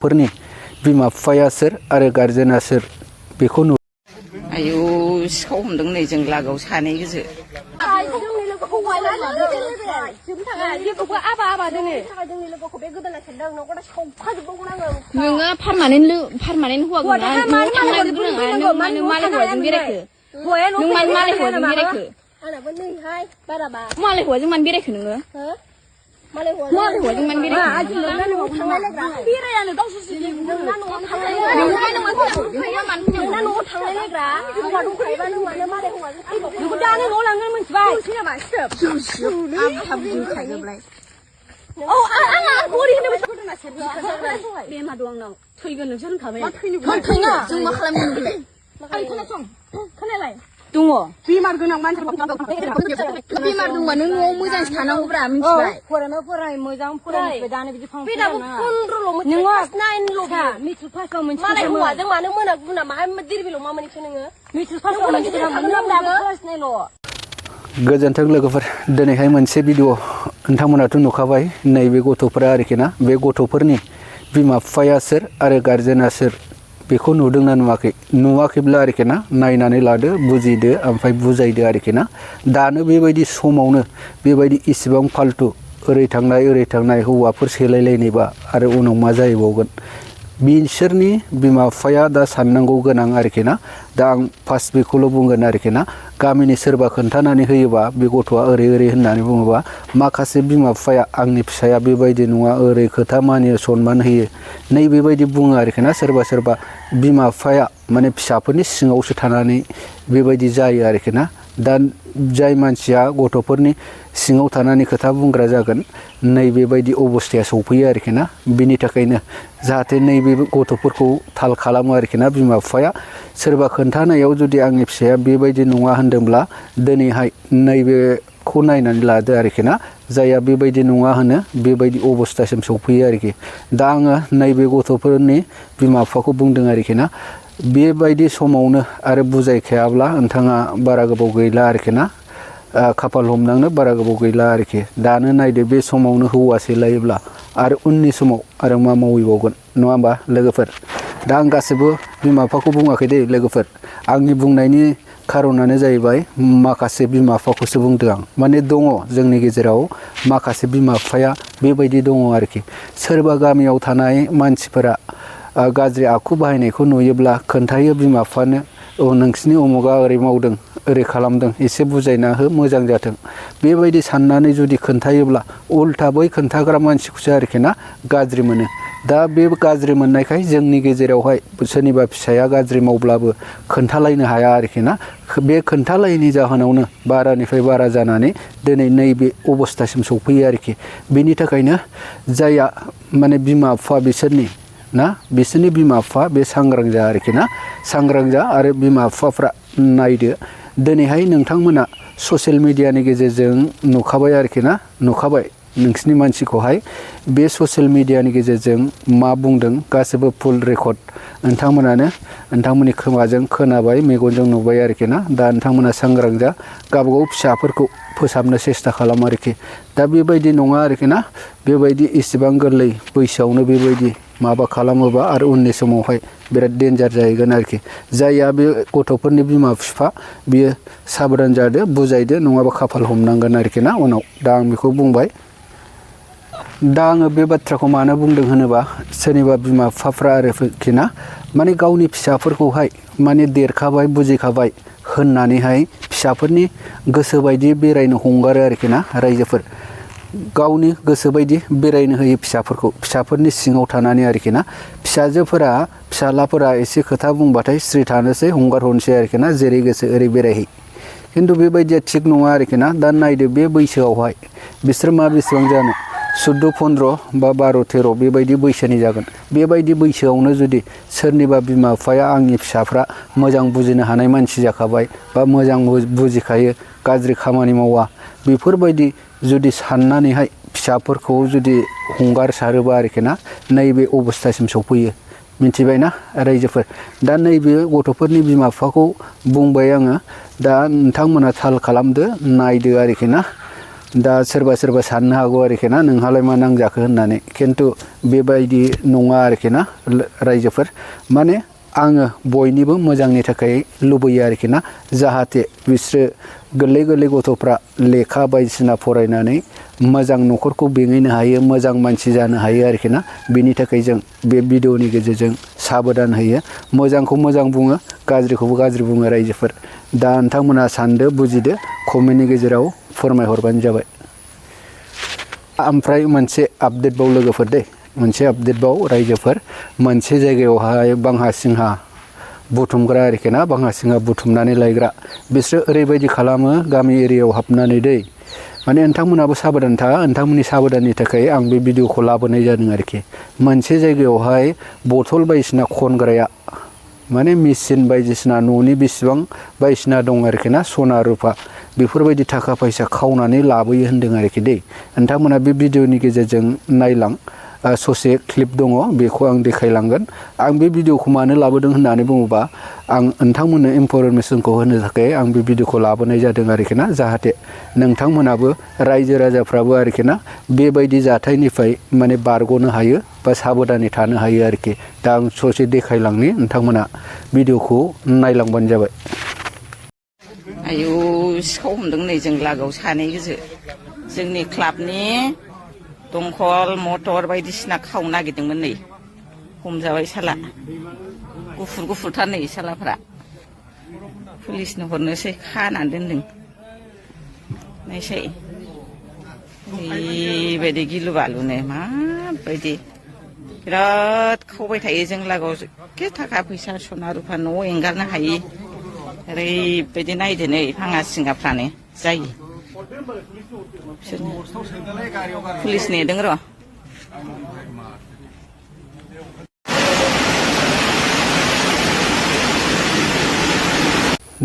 फोरनि बिमा बिफाया सोर आरो गारजेना सोर बेखौ नु आयौ सिखाव हमदों नै जों लागोआव सानै गोजो नोङो पारमानेन्ट हौवा गोनां नों मालाय हौवाजों बेरायखो नों मालाय हौवाजों बेरायखो मालाय हौवाजों मानो बेरायखो नोङो मालाय हौवाजों मानो बेरायानो गावसोरसो बेमार दं आंनाव थैगोन नोंसोर होनखाबाय थैना जों मा खालामगोन खोनालाय दङ बेमार गोनां मानसि बेमार दंबा नों न'आव मोजांसो थानांगौब्रा मिथिबाय फराय मोजां फरायनिफ्राय दानो बिदि फां बेनाबो 15ल' नोङो 9ल' मेट्रिक पासआव मोनसे मालाय हौवाजों मानो मोना गुना माहाय दिरबिलाव मा मोनखो नोङो मेट्रिक पासआव मोनसे थांनांगौब्लाबो फरायनायल' गोजोन्थों लोगोफोर दिनैहाय मोनसे भिडिअ नोंथांमोनाथ' नुखाबाय नैबे गथ'फोरा आरोखि ना बे गथ'फोरनि बिमा बिफाया सोर आरो गारजेना सोर बेखौ नुदोंना नुवाखैब्ला आरोखि ना नायनानै लादो बुजिदो ओमफ्राय बुजायदो आरोखि ना दानो बेबायदि समावनो बेबायदि इसिबां फाल्तु ओरै थांनाय हौवाफोर सेलायलायनायबा आरो उनाव मा जाहैबावगोन बिसोरनि बिमा बिफाया दा साननांगौ गोनां आरोखि ना दा आं फार्स्ट बेखौल' बुंगोन आरोखि ना गामिनि सोरबा खोन्थानानै होयोबा बे गथ'आ ओरै होननानै बुङोबा माखासे बिमा बिफाया आंनि फिसाया बेबायदि नङा ओरै खोथा मानियो सनमान होयो नै बेबायदि बुङो आरोखि ना सोरबा बिमा बिफाया माने फिसाफोरनि सिङावसो थानानै बेबायदि जायो आरोखि ना दा जाय मानसिया गथ'फोरनि सिङाव थानानै खोथा बुंग्रा जागोन नै बेबायदि अबस्थाया सौफैयो आरोखि ना बिनि थाखायनो जाहाथे नैबे गथ'फोरखौ थाल खालामो आरोखि ना बिमा बिफाया सोरबा खोन्थानायाव जुदि आंनि फिसाया बेबायदि नङा होनदोंब्ला दिनैहाय नैबेखौ नायनानै लादो आरोखि ना जायहा बेबायदि नङा होनो बेबायदि अबस्थासिम सौफैयो आरोखि दा आङो नैबे गथ'फोरनि बिमा बिफाखौ बुंदों आरोखि ना बेबायदि समावनो आरो बुजायखायाब्ला नोंथाङा बारा गोबाव गैला आरोखि ना खाफाल हमनांनो बारा गोबाव गैला आरोखि दानो नायदो बे समावनो हौवा सेलायोब्ला आरो उननि समाव आरो मा मावहैबावगोन नङा होमबा लोगोफोर दा आं गासिबो बिमा बिफाखौ बुङाखै दे लोगोफोर आंनि बुंनायनि खारनानो जाहैबाय माखासे बिमा बिफाखौसो बुंदों आं माने दङ जोंनि गेजेराव माखासे बिमा बिफाया बेबायदि दङ आरोखि सोरबा गामियाव थानाय मानसिफोरा गाज्रि आखु बाहायनायखौ नुयोब्ला खोन्थायो बिमा बिफानो नोंसिनि उमुगा ओरै मावदों ओरै खालामदों एसे बुजायना हो मोजां जाथों बेबायदि साननानै जुदि खोन्थायोब्ला उल्था बै खोन्थाग्रा मानसिखौसो आरोखि ना गाज्रि मोनो दा बे गाज्रि मोननायखाय जोंनि गेजेरावहाय सोरनिबा फिसाया गाज्रि मावब्लाबो खोन्थालायनो हाया आरोखि ना बे खोन्थालायैनि जाहोनावनो बारानिफ्राय बारा जानानै दिनै नैबे अबस्थासिम सौफैयो आरोखि बेनि थाखायनो जायहा माने बिमा बिफा बिसोरनि बिमा बिफा बे सांग्रां जा आरोखि ना सांग्रां जा आरो बिमा बिफाफ्रा नायदो दिनैहाय नोंथांमोना ससियेल मिडियानि गेजेरजों नुखाबाय आरोखि ना नुखाबाय नोंसिनि मानसिखौहाय बे ससियेल मिडियानि गेजेरजों मा बुंदों गासिबो फुल रेकर्ड नोंथांमोननि खोमाजों खोनाबाय मेगनजों नुबाय आरोखि ना दा नोंथांमोना सांग्रां जा गावबागाव फिसाफोरखौ फोसाबनो सेस्था खालाम आरोखि दा बेबायदि नङा आरोखि ना बेबायदि इसिबां गोरलै बैसोआवनो बेबायदि माबा खालामोबा आरो उननि समावहाय बिराद डेन्जार जाहैगोन आरोखि जायहा बे गथ'फोरनि बिमा बिफा बियो साबधान जादो बुजायदो नङाबा खाफाल हमनांगोन आरोखि ना उनाव दा आं बेखौ बुंबाय दा आङो बे बाथ्राखौ मानो बुंदों होनोबा सोरनिबा बिमा बिफाफ्रा आरोखि ना माने गावनि फिसाफोरखौहाय माने देरखाबाय बुजिखाबाय होननानैहाय फिसाफोरनि गोसो बायदि बेरायनो हंगारो आरोखि ना रायजोफोर गावनि गोसो बायदि बेरायनो होयो फिसाफोरनि सिङाव थानानै आरोखि ना फिसालाफोरा एसे खोथा बुंबाथाय स्रि थानोसै हंगार हरनोसै आरोखि ना जेरै गोसो ओरै बेरायहै खिन्थु बेबायदिया थिग नङा आरोखि ना दा नायदो बे बैसोआवहाय बिसोर बेसेबां जानो 14-15 बा 12-13 बेबायदि बैसोनि जागोन बेबायदि बैसोआवनो जुदि सोरनिबा बिमा बिफाया आंनि फिसाफ्रा मोजां बुजिनो हानाय मानसि जाखाबाय बा मोजां बुजिखायो गाज्रि खामानि मावा बेफोरबायदि जुदि साननानैहाय फिसाफोरखौ जुदि हंगार सारोबा आरोखि ना नैबे अबस्थासिम सौफैयो मिथिबायना रायजोफोर दा नैबे गथ'फोरनि बिमा बिफाखौ बुंबाय आङो दा नोंथांमोना थाल खालामदो नायदो आरोखि ना दा सोरबा सोरबा साननो हागौ आरोखि ना नोंहालाय मा नांजाखो होननानै खिन्थु बेबायदि नङा आरोखि ना रायजोफोर माने आङो बयनिबो मोजांनि थाखाय लुबैयो आरोखि ना जाहाथे बिसोरो गोरलै गोरलै गथ'फ्रा लेखा बायदिसिना फरायनानै मोजां न'खरखौ बेंहैनो हायो मोजां मानसि जानो हायो आरोखि ना बेनि थाखाय जों बे भिडिअनि गेजेरजों साबधान होयो मोजांखौ मोजां बुङो गाज्रिखौबो गाज्रि बुङो रायजोफोर दा नोंथांमोना सानदो बुजिदो कमेन्टनि गेजेराव फोरमायहरबानो जाबाय ओमफ्राय मोनसे आपडेट बाव लोगोफोर दे मोनसे आपडेट बाव रायजोफोर मोनसे जायगायावहाय बांहा सिंहा बुथुमग्रा आरोखि ना बांहा सिंहा बुथुमनानै लायग्रा बिसोरो ओरैबायदि खालामो गामि एरियायाव हाबनानै दै माने नोंथांमोनाबो साबधान था नोंथांमोननि साबधाननि थाखाय आं बे भिडिअखौ लाबोनाय जादों आरोखि मोनसे जायगायावहाय बथल बायदिसिना खनग्राया माने मेचिन बायदिसिना न'नि बेसेबां बायदिसिना दं आरोखि ना सना रुफा बेफोरबायदि थाखा फैसा खावनानै लाबोयो होनदों आरोखि दै नोंथांमोना बे भिडिअनि गेजेरजों नायलां ससे क्लिप दङ बेखौ आं देखायलांगोन आं बे भिडिअखौ मानो लाबोदों होननानै बुङोबा आं नोंथांमोननो इनफरमेसनखौ होनो थाखाय आं बे भिडिअखौ लाबोनाय जादों आरोखि ना जाहाथे नोंथांमोनाबो रायजो राजाफ्राबो आरोखि ना बेबायदि जाथायनिफ्राय माने बारग'नो हायो बा साबधानै थानो हायो आरोखि दा आं ससे देखायलांनि नोंथांमोना भिडिअखौ नायलांबानो जाबाय आयौ सिखाव हमदों नै जों लागोआव सानै गोजो जोंनि क्लाबनि दंखल मटर बायदिसिना खावनो नागिरदोंमोन नै हमजाबाय साला गुफुर गुफुरथार नै सालाफ्रा पुलिसनो हरनोसै खानानै दोनदों नायसाय ओरैबायदि गिलु बालुनो माबायदि बिराद खावबाय थायो जों लागोआव एखे थाखा फैसा सना रुफा न'आव एंगारनो हायि ओरैबायदि नायदो नै भाङा सिंगाफ्रानो जायो पुलिस नेदों र'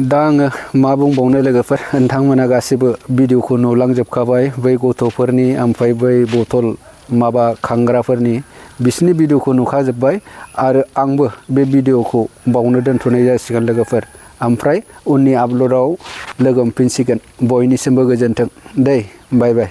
दा आङो मा बुंबावनो लोगोफोर नोंथांमोना गासिबो भिडिअखौ नुलांजोबखाबाय बै गथ'फोरनि ओमफ्राय बै बथल माबा खांग्राफोरनि बिसिनि भिडिअखौ नुखाजोब्बाय आरो आंबो बे भिडिअखौ बावनो दोनथ'नाय जासिगोन लोगोफोर ओमफ्राय उननि आपल'डआव लोगो मोनफिनसिगोन बयनिसिमबो गोजोन्थों दे बाय बाय